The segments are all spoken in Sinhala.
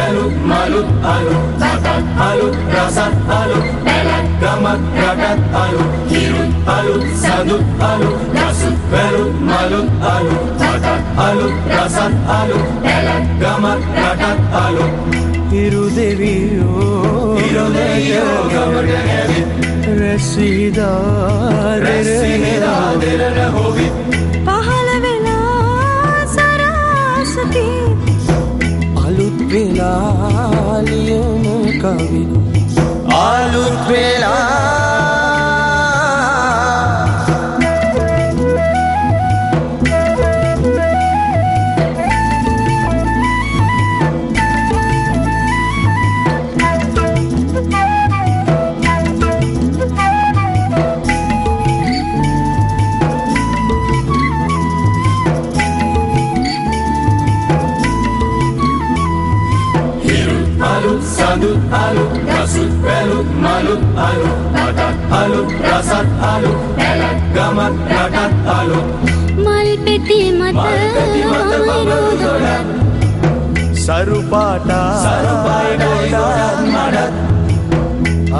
වැලුත් මලුත් අලුත්, බතත් අලුත් රසත් අලුත්, පැලත් ගමත් රටත් අලුත්. හිරුත් අලුත් සඳුත් අලුත්, ගසුත් වැලුත් මලුත් අලුත්, බතත් අලුත් රසත් අලුත්, පැලත් ගමත් රටත් අලුත්. හිරු දෙවියෝ, හිරු දෙවියෝ ගමට ඇවිත් රැස්විදා රැස්විදා දෙරණ හොවිත් පහළ වෙලා සරාසති අලුත් වෙලා ලියන කවි අලුත් වෙලා. අලුත් සඳුත් අලුත්, ගසුත් වැලුත් මලුත් අලුත්, බතත් අලුත් රසත් අලුත්, පැලත් ගමත් රටත් අලුත්. මල් පෙති මත මල් පෙති මත බඹරු දොඩත් සරු පාටා සරු පාටයි ගොඩත් මඩත්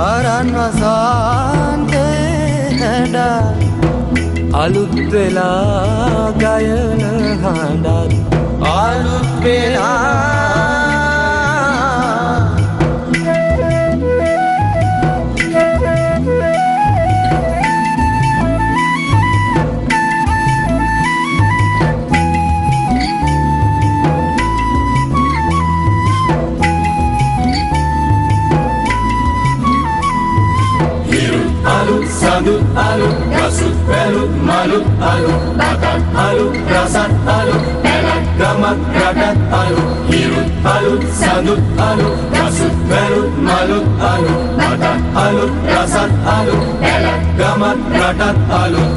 අරන් වසන්තේ හැඩා අලුත් වෙලා ගයන හඬත් අලුත් වෙලා. අලුත් සඳුත් අලුත්, ගසුත් වැලුත් මලුත් අලුත්, බතත් අලුත් රසත් අලුත්, පැලත් ගමත් රටත් අලුත්. හිරුත් අලුත් සඳුත් අලුත්, ගසුත් වැලුත් මලුත් අලුත්, බතත් අලුත් රසත් අලුත්, පැලත් ගමත් රටත් අලුත්.